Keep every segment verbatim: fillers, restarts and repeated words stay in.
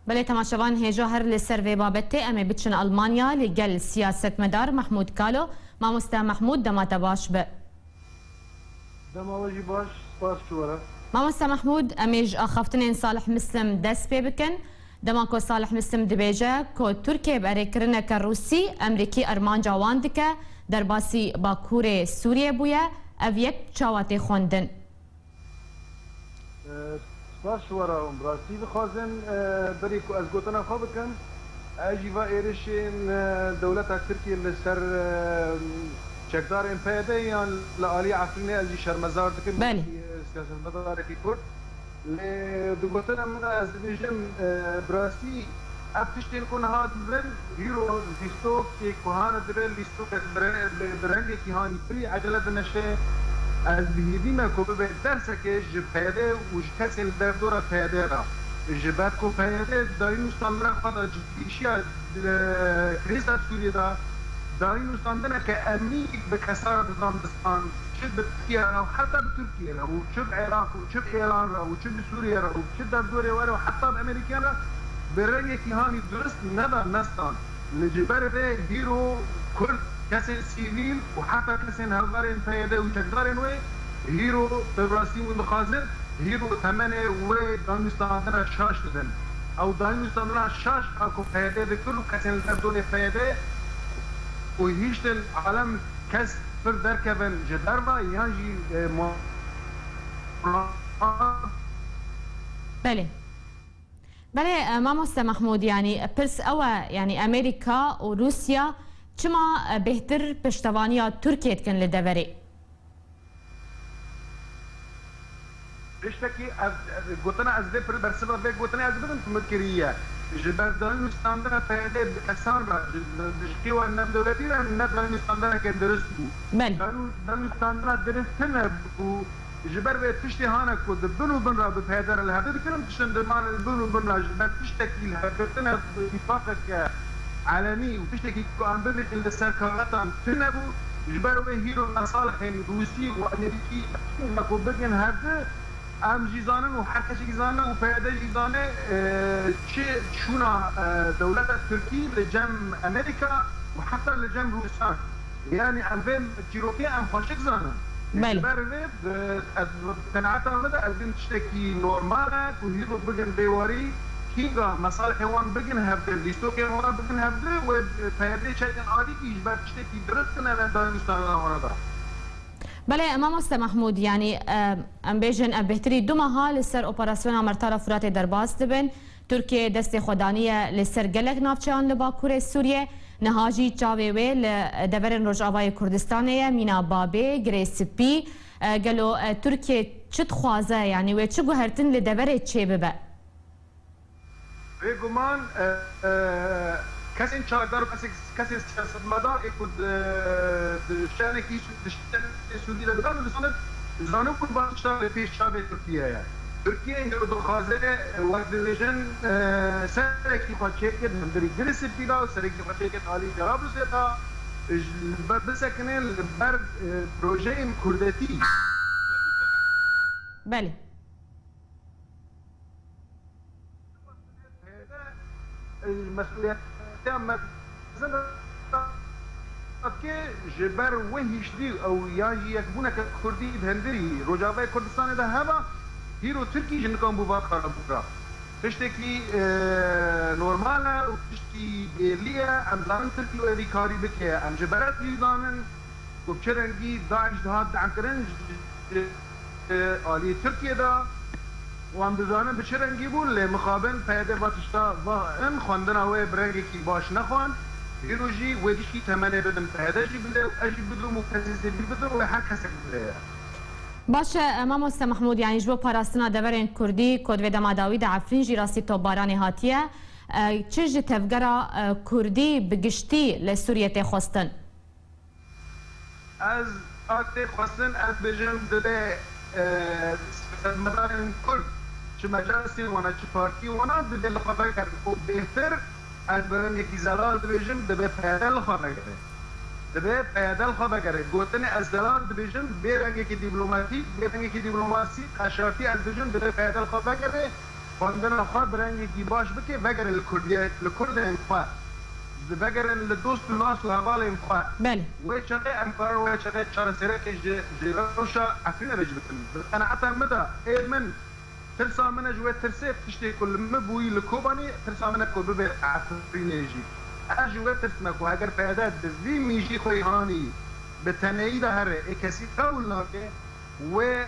Belê temaşevan, hêja her li ser vê babetê em ê biçin Almanya li gel siyasetmedar Mehmûd Kalo. Mamoste Mehmûd, dema te baş be. Dema we jî baş, spas ji we re. Mamoste Mehmûd, em ê ji axaftinên Salih Mislim dest pê bikin. Dema ku Salih Mislim dibêje ku Tirkiye bi erêkirineke Rûsî, Emerîkî armanca wan dike, derbasî Bakurê Sûriyê bûye, ev yek çawa tê xwendin? E, spas ji we re, em rastî dixwazin, e, berî ku ez gotina xwe bikim, ez jî va êrişên, e, dewleta Tirkiyê li ser, e, çekdarên P Y D yan li alî Efrînê ez jî şermezar dikim. Belê. Wekî, e, siyasetmedarekî Kurd. Lê di gotina min de ez dibêjim, e, bi rastî ev tiştên ku niha dibin, hîro lîstokê ku hane dibe, lîstokek bi re-, bi, bi rengekî hanî pir ecele dineşe. Ez bi hêvî me ku bibe derseke ji P Y D û ji kesên li derdora P Y D re. Ji ber ku P Y D dayîn nûsandina xwe de cidî kêşiya, e, krîza Sûriyê de, dayîn nûsandineke emnî bi kesar dizan distan, çi bi Tirkiye re û heta bi Tirkiye re û çi bi Iraq û çi bi Îran re û çi bi Sûriye re û çi derdorê we re û heta bi Amerîkê re bi rengekî hanî durist neda nestan. Li ji ber vê hîro Kurd, kesên sivîl û heta kesên hevberên P Y D û çekdarên wê hîro bi rastî hûn dixwazin hîro temenê wê danûstandina şaş dibin. Ew danûstandina şaş a ku P Y D dikir û kesên li derdorê P Y D û hiştin alem kes pir derkevin ji derve yan jî, e, mo-, Belê. Belê, e, mamoste Mehmûd, yanî pirs ew e, yanî Amerîka û Rûsya çima, e, bêhtir piştevaniya Tirkiye dikin li deverê? Tiştekî ev, ev gotina ez vê pir-, bersiva vê gotinê ez bidim, min kiriye. Ji ber danûstandina P Y D bi kesan re, ji, ji qîwa navdewletî re ne danûstandineke dirist bû. Belê. Danû-, danûstandina dirist tune bû. Ji ber vê tiştê hane ku di bin û bin re bi P Y D re li hevdî dikirin, tiştin dimanin bin û bin re ji ber tiştekî li hevgirtine bi îtîfaqeke elenî û tiştekî ku em bibêjin li ser kaxetan tune bû, ji ber wê hîro mesalihên Rûsî û Amerîkî ku bigin hevdi, em jî zanin û her kesî zanin û P Y D jî zane, e, çi çûna, e, dewleta Tirkî li cem Amerîka û heta li cem Rûsan. Yanî em vê çîrokê em xweşik zanin. Belê. Ji ber vê, e, ez, qenaeta min de ez bim tiştekî normal e ku hîro bigin vê warî, kînga mesalihê wan bigin hevdin, lîstokên wan bigin hevdin û P Y D çekin alîkî ji ber tiştekî dirist tune ne danûstandina wan de. Belê, mamoste Mehmûd, yanî, e, em bêjin, ev bêhtirî du meha li ser operasyona Mertara Furatê derbas dibin. Tirkiye destê xwe daniye li ser gelek navçeyan li Bakurê Sûriyê. Niha jî çavê wê li deverên Rojavayê Kurdistanê ye, mîna Babê, Girê Spî. E, gelo, e, Tirkiye çi dixwaze, yanî wê çi guhertin li deverê çêbibe? Bêguman, e, e, kesên çavdar û kesên, kesên siyasetmedar ê ku di, di şenekî Sû-, di şenekî Sûrî de dikan, dizanin, dizanin ku van tiştan li pêş çavê Tirkiye ye. Tirkiye hêro dixwaze, wek dibêjin, e, serekî xwe çêke di hundirî Girê Spî de û serekî xwe çêke alî Cerablûsê de, ji, li ber bisekine li ber, e, projeyên kurdetî. Belê. Mesûliyetiya mezin dike ji ber wê hiştî ew yan jî yekbûneke kurdî di hundirî Rojavayê Kurdistanê de heba, hîro Tirkî ji nikan bû va karabûra. Tiştekî, e, normal e û tiştekî bêlî ye. Em zanin Tirkî wê vî karî bike. Em ji berek jî zanin ku bi çi rengî DAIŞ dihat de'mkirin ji, ji aliyê Tirkiyê de û em dizanin bi çi rengî bû, lê mixabin P Y D va tişta va in xwendina wê bi rengekî baş nexwend. Îro jî wê tiştî temenê bidin P Y D jî bide û ez jî bidim û kesê zêdî bidin û her kesek bide ye. Baş e, mamoste Mehmûd, yanî ji bo parastina deverên kurdî ku di vê dema dawî de Efrîn jî rastî topbaranê hatiye, e, çi ji tevgera, e, kurdî bi giştî li Sûriyê tê xwestin? Ez a tê xwestin, ez bêjim, divê, e, siyasetmedarên Kurd, çi mecalisên wana, çi partî wana, divê li xwe vegerin û bêhtir, ez bi rengekî zelal dibêjim, divê P Y D li xwe vegere. Divê P Y D li xwe vegere. Gotinê ez zelal dibêjim, bê rengekî dîplomatîk, bê rengekî dîplomasî, qeşartî ez dibêjim, divê P Y D li xwe vegere. xwendina xwe bi rengekî baş bike, vegere li Kurdiye, li Kurdên xwe, vegerin li dost û nas û hevalên xwe. Belê. Wê çaxê em karin wê çaxê çaresereke ji, ji rewşa Efrînê re jî bikin. Bi qenaeta min de, ê min, tirsa min e ji wê tirsê, tiştê ku li min bûyî li Kobanê, tirsa min e ku bibe Efrînê jî. Ez ji wê tirsim e ku heger P Y D di vî mîjî xwe yî hanî bi teneyî de here, ê kesî qebûl nake, wê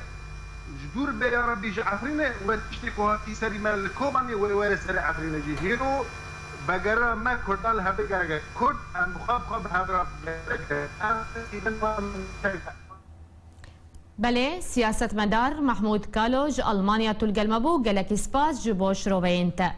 ji dûr be ya Rebbî ji Efrînê, wê tiştê ku hatî serî me li Kobanê wê were serê Efrînê jî. Hêro vegera me Kurdan li hevdê gerek e. Kurd em bi xwe bi xwe bi hev re gerek e. Em Belê, siyasetmedar Mahmûd Kalo ji Almanya tu li gel me bû, gelekî spas ji bo şiroveyên te.